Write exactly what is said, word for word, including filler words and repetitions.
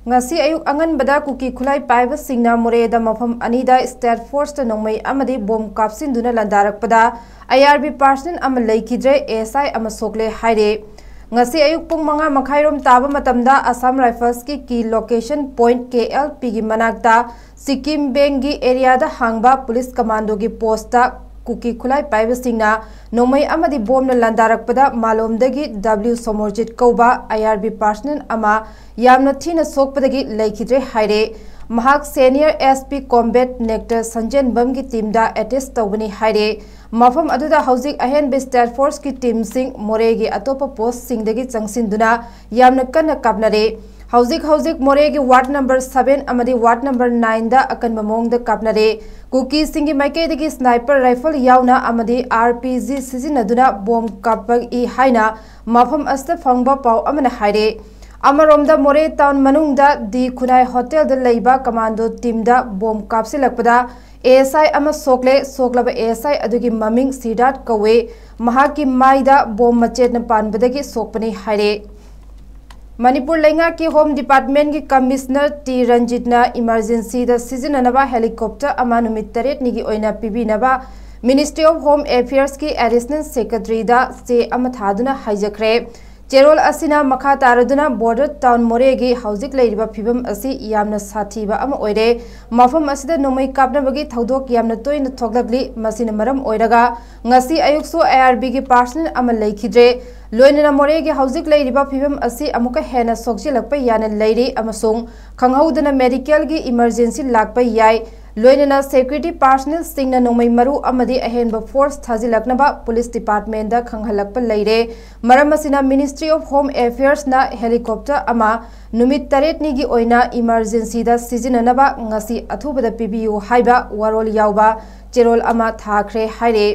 ꯉꯁꯤ ꯑꯌꯨꯛ ꯑꯉꯟꯕꯗ ꯀꯨꯀꯤ ꯈꯨꯠꯂꯥꯏ ꯄꯥꯏꯕꯁꯤꯡꯅ ꯃꯣꯔꯦꯗ ꯃꯐꯝ ꯑꯅꯤꯗ state forceꯇ ꯅꯣꯡꯃꯩ ꯑꯃꯗꯤ ꯕꯣꯝ ꯀꯥꯞꯁꯤꯟꯗꯨꯅ ꯂꯥꯟꯗꯥꯔꯛꯄꯗ IRB personnel ꯑꯃ ꯂꯩꯈꯤꯗ꯭ꯔꯦ, ASI ꯑꯃ ꯁꯣꯛꯂꯦ ꯍꯥꯏꯔꯦ꯫ ꯉꯁꯤ ꯑꯌꯨꯛ ꯄꯨꯡ ꯃꯉꯥ ꯃꯈꯥꯏꯔꯣꯝ ꯇꯥꯕ ꯃꯇꯝꯗ Assam Riflesꯀꯤ key location point KLPꯒꯤ ꯃꯅꯥꯛꯇ ꯁꯤꯛꯀꯤꯝ ꯕꯦꯡꯒꯤ areaꯗ ꯍꯥꯡꯕ police commandoꯒꯤ postꯇ ꯀꯨꯀꯤ ꯈꯨꯠꯂꯥꯏ ꯄꯥꯏꯕꯁꯤꯡꯅ ꯅꯣꯡꯃꯩ ꯑꯃꯗꯤ ꯕꯣꯝꯅ ꯂꯥꯟꯗꯥꯔꯛꯄꯗ ꯃꯥꯂꯣꯝꯗꯒꯤ W ꯁꯣꯃꯣꯔꯖꯤꯠ ꯀꯧꯕ IRB personnel ꯑꯃ ꯌꯥꯝꯅ ꯊꯤꯅ ꯁꯣꯛꯄꯗꯒꯤ ꯂꯩꯈꯤꯗ꯭ꯔꯦ ꯍꯥꯏꯔꯦ꯫ ꯃꯍꯥꯛ senior SP combat Nector ꯁꯟꯖꯦꯟꯕꯝꯒꯤ teamꯗ attach ꯇꯧꯕꯅꯤ ꯍꯥꯏꯔꯦ꯫ ꯃꯐꯝ ꯑꯗꯨꯗ ꯍꯧꯖꯤꯛ ꯑꯍꯦꯟꯕ state forceꯀꯤ teamꯁꯤꯡ ꯃꯣꯔꯦꯒꯤ ꯑꯇꯣꯞꯄ postꯁꯤꯡꯗꯒꯤ ꯆꯪꯁꯤꯟꯗꯨꯅ ꯌꯥꯝꯅ ꯀꯟꯅ ꯀꯥꯞꯅꯔꯦ꯫ ꯍꯧꯖꯤꯛ ꯍꯧꯖꯤꯛ ꯃꯣꯔꯦꯒꯤ ward number seven ꯑꯃꯗꯤ ward number nineꯗ ꯑꯀꯟꯕ ꯃꯑꯣꯡꯗ ꯀꯥꯞꯅꯔꯦ꯫ ꯀꯨꯀꯤꯁꯤꯡꯒꯤ ꯃꯥꯏꯀꯩꯗꯒꯤ sniper rifle ꯌꯥꯎꯅ ꯑꯃꯗꯤ RPG ꯁꯤꯖꯤꯟꯅꯗꯨꯅ ꯕꯣꯝ ꯀꯥꯞꯄꯛꯏ ꯍꯥꯏꯅ ꯃꯐꯝ ꯑꯁꯤꯗ ꯐꯪꯕ ꯄꯥꯎ ꯑꯃꯅ ꯍꯥꯏꯔꯦ꯫ ꯑꯃꯔꯣꯝꯗ ꯃꯣꯔꯦ town ꯃꯅꯨꯡꯗ ꯗꯤ ꯈꯨꯅꯥꯏ hotelꯗ ꯂꯩꯕ commando teamꯗ ꯕꯣꯝ ꯀꯥꯞꯁꯤꯜꯂꯛꯄꯗ ASI ꯑꯃ ꯁꯣꯛꯂꯦ꯫ ꯁꯣꯛꯂꯕ ASI ꯑꯗꯨꯒꯤ ꯃꯃꯤꯡ ꯁꯤꯔꯗꯥꯠ ꯀꯧꯋꯦ꯫ ꯃꯍꯥꯛꯀꯤ ꯃꯥꯏꯗ ꯕꯣꯝ ꯃꯆꯦꯠꯅ ꯄꯥꯟꯕꯗꯒꯤ ꯁꯣꯛꯄꯅꯤ ꯍꯥꯏꯔꯦ꯫ ꯃꯅꯤꯄꯨꯔ ꯂꯩꯉꯥꯛꯀꯤ Home Departmentꯀꯤ Commissioner ꯇꯤ ꯔꯟꯖꯤꯠꯅ emergencyꯗ ꯁꯤꯖꯤꯟꯅꯅꯕ helicopter ꯑꯃ ꯅꯨꯃꯤꯠ ꯇꯔꯦꯠꯅꯤꯒꯤ ꯑꯣꯏꯅ ꯄꯤꯕꯤꯅꯕ Ministry of Home Affairsꯀꯤ Additional Secretaryꯗ ꯆꯦ ꯑꯃ ꯊꯥꯗꯨꯅ ꯍꯥꯏꯖꯈ꯭ꯔꯦ꯫ ꯆꯦꯔꯣꯜ ꯑꯁꯤꯅ ꯃꯈꯥ ꯇꯥꯔꯗꯨꯅ border town ꯃꯣꯔꯦꯒꯤ ꯍꯧꯖꯤꯛ ꯂꯩꯔꯤꯕ ꯐꯤꯕꯝ ꯑꯁꯤ ꯌꯥꯝꯅ ꯁꯥꯊꯤꯕ ꯑꯃ ꯑꯣꯏꯔꯦ꯫ ꯃꯐꯝ ꯑꯁꯤꯗ ꯅꯣꯡꯃꯩ ꯀꯥꯞꯅꯕꯒꯤ ꯊꯧꯗꯣꯛ ꯌꯥꯝꯅ ꯇꯣꯏꯅ ꯊꯣꯛꯂꯛꯂꯤ꯫ ꯃꯁꯤꯅ ꯃꯔꯝ ꯑꯣꯏꯔꯒ ꯉꯁꯤ ꯑꯌꯨꯛꯁꯨ IRBꯒꯤ personnel ꯑꯃ ꯂꯩꯈꯤꯗ꯭ꯔꯦ꯫ ꯂꯣꯏꯅꯅ ꯃꯣꯔꯦꯒꯤ ꯍꯧꯖꯤꯛ ꯂꯩꯔꯤꯕ ꯐꯤꯕꯝ ꯑꯁꯤ ꯑꯃꯨꯛꯀ ꯍꯦꯟꯅ ꯁꯣꯛꯆꯤꯜꯂꯛꯄ ꯌꯥꯅ ꯂꯩꯔꯤ ꯑꯃꯁꯨꯡ ꯈꯪꯍꯧꯗꯅ medicalꯒꯤ emergency ꯂꯥꯛꯄ ꯌꯥꯏ꯫ ꯂꯣꯏꯅꯅ security personnelꯁꯤꯡꯅ ꯅꯣꯡꯃꯩ ꯃꯔꯨ ꯑꯃꯗꯤ ꯑꯍꯦꯟꯕ force ꯊꯥꯖꯤꯜꯂꯛꯅꯕ police departmentꯗ ꯈꯪꯍꯜꯂꯛꯄ ꯂꯩꯔꯦ꯫ ꯃꯔꯝ ꯑꯁꯤꯅ Ministry of Home Affairsꯅ helicopter ꯑꯃ ꯅꯨꯃꯤꯠ ꯇꯔꯦꯠꯅꯤꯒꯤ ꯑꯣꯏꯅ emergencyꯗ ꯁꯤꯖꯤꯟꯅꯅꯕ ꯉꯁꯤ ꯑꯊꯨꯕꯗ ꯄꯤꯕꯤꯌꯨ ꯍꯥꯏꯕ ꯋꯥꯔꯣꯜ ꯌꯥꯎꯕ ꯆꯦꯔꯣꯜ ꯑꯃ ꯊꯥꯈ꯭ꯔꯦ ꯍꯥꯏꯔꯦ꯫